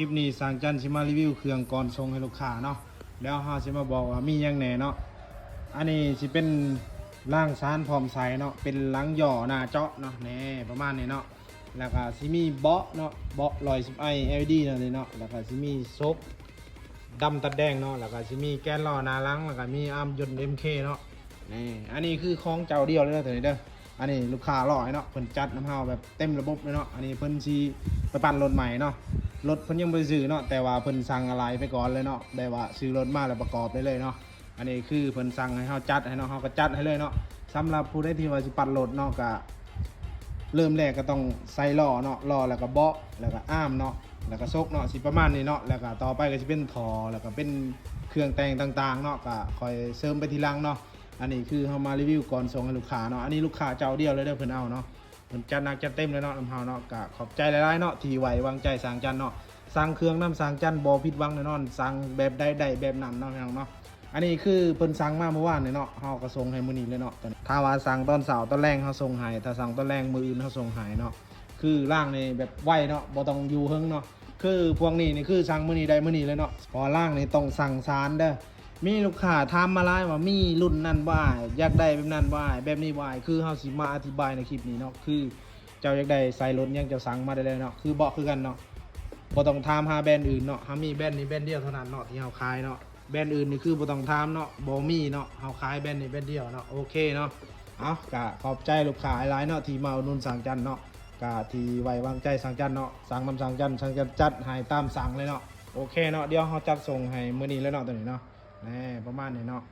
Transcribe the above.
ຄລິບນີ້ຊ່າງຈັນຊິມາຣີວິວເຄື່ອງກ່ອນສົ່ງໃຫ້ລູກຄ້າເນາະ. ແລ້ວເຮົາຊິມາບອກວ່າມີຫຍັງແດ່ເນາະ. ອັນນີ້ຊິເປັນລ້າງຊານພ້ອມໃສ່ເນາະ, ເປັນຫຼັງຍໍ້ໜ້າເຈາະເນາະ, ແນ່ ປະມານນີ້ເນາະ. ແລ້ວກະຊິມີເບາະເນາະ, ເບາະລອຍສິບໄອ ແອລອີດີ ເນາະນີ້ເນາະ. ແລ້ວກະຊິມີສົກດຳຕັດແດງເນາະ, ແລ້ວກະຊິມີແກນລໍ້ໜ້າຫຼັງ, ແລ້ວກະມີອາມຍົນ ເອັມ ເຄ ເນາະ. ນີ້ ອັນນີ້ຄືຂອງເຈົ້າດຽວເລີຍເດີ ໂຕນີ້ເດີ. ອັນນີ້ລູກຄ້າຫຼ້ອໃຫ້ເນາະ, ເພິ່ນຈັດນຳເຮົາແບບເຕັມລະບົບເລີຍເນາະ. ອັນນີ້ເພິ່ນຊິໄປປັ້ນລົດໃໝ່ເນາະ, ລົດເພິ່ນຍັງບໍ່ໄດ້ຊື້ເນາະ, ແຕ່ວ່າເພິ່ນສັ່ງອາໄຫຼໄປກ່ອນເລີຍເນາະ, ແບບວ່າຊື້ລົດມາແລ້ວປະກອບໄດ້ເລີຍເນາະ. ອັນນີ້ຄືເພິ່ນສັ່ງໃຫ້ເຮົາຈັດໃຫ້ເນາະ, ເຮົາກໍຈັດໃຫ້ເລີຍເນາະ. ສຳລັບຜູ້ໃດທີ່ວ່າຊິປັ້ນລົດເນາະ, ກໍເລີ່ມແລກກໍຕ້ອງໃສ່ລໍ້ເນາະ, ລໍ້ ແລ້ວກໍເບາະ ແລ້ວກໍອາມເນາະ, ແລ້ວກໍສົກເນາະ, ຊິປະມານນີ້ເນາະ. ແລ້ວກໍຕໍ່ໄປກໍຊິເປັນທໍ່ ແລ້ວກໍເປັນເຄື່ອງແຕ່ງຕ່າງໆເນາະ, ກໍຄ່ອຍເສີມໄປທີຫຼັງເນາະ. ອັນນີ້ຄືເຮົາມາຣີວິວກ່ອນສົ່ງໃຫ້ລູກຄ້າເນາະ. ອັນນີ້ລູກຄ້າເຈົ້າດຽວເລີຍເດີ ເພິ່ນເອົາເນາະ, ເພິ່ນຈັດໜັກຈັດເຕັມເລີຍເນາະນຳເຮົາເນາະ. ກໍຂອບໃຈຫຼາຍໆເນາະ ທີ່ໄວ້ວາງໃຈຊ່າງຈັນເນາະ, ສັ່ງເຄື່ອງນຳຊ່າງຈັນບໍ່ຜິດຫວັງແນ່ນອນ, ສັ່ງແບບໃດໄດ້ແບບນັ້ນເນາະ ພີ່ນ້ອງເນາະ. ອັນນີ້ຄືເພິ່ນສັ່ງມາມື້ວານນີ້ເນາະ, ເຮົາກໍສົ່ງໃຫ້ມື້ນີ້ເລີຍເນາະ. ຖ້າວ່າສັ່ງຕອນເຊົ້າຕອນແລງເຮົາສົ່ງໃຫ້, ຖ້າສັ່ງຕອນແລງມື້ອື່ນເຮົາສົ່ງໃຫ້ເນາະ. ຄືລ້າງນີ້ແບບໄວເນາະ, ບໍ່ຕ້ອງຢູ່ເຖິງເນາະ. ຄືພວກນີ້ນີ້ຄືສັ່ງມື້ນີ້ໄດ້ມື້ນີ້ເລີຍເນາະ, ເພາະວ່າລ້າງນີ້ຕ້ອງສັ່ງສານເດີ. ມີລູກຄ້າຖາມມາຫຼາຍວ່າ ມີລຸ້ນນັ້ນບໍ່ອ້າຍ, ຢາກໄດ້ແບບນັ້ນບໍ່ອ້າຍ, ແບບນີ້ບໍ່ອ້າຍ. ຄືເຮົາຊິມາອະທິບາຍໃນຄລິບນີ້ເນາະ, ຄືເຈົ້າຢາກໄດ້ໃສ່ລົດຫຍັງ ເຈົ້າສັ່ງມາໄດ້ເລີຍເນາະ. ຄືເບາະຄືກັນເນາະ, ບໍ່ຕ້ອງຖາມຫາແບຣນອື່ນເນາະ, ເຮົາມີແບຣນນີ້ແບຣນດຽວເທົ່ານັ້ນເນາະ ທີ່ເຮົາຂາຍເນາະ. ແບຣນອື່ນນີ້ຄືບໍ່ຕ້ອງຖາມເນາະ, ບໍ່ມີເນາະ, ເຮົາຂາຍແບຣນນີ້ແບຣນດຽວເນາະ. ໂອເຄເນາະ, ເອົາ ກໍຂອບໃຈລູກຄ້າຫຼາຍເນາະ ທີ່ມາອຸດໜູນຊ່າງຈັນເນາະ, ກໍທີ່ໄວ້ວາງໃຈຊ່າງຈັນເນາະ. ສັ່ງນຳຊ່າງຈັນ, ຊ່າງຈັນຈັດໃຫ້ຕາມສັ່ງເລີຍເນາະ. ໂອເຄເນາະ, ດຽວເຮົາຈັດສົ່ງໃຫ້ມື້ນີ້ເລີຍເນາະ ໂຕນີ້ເນາະ, ແນ່ ປະມານນີ້ເນາະ.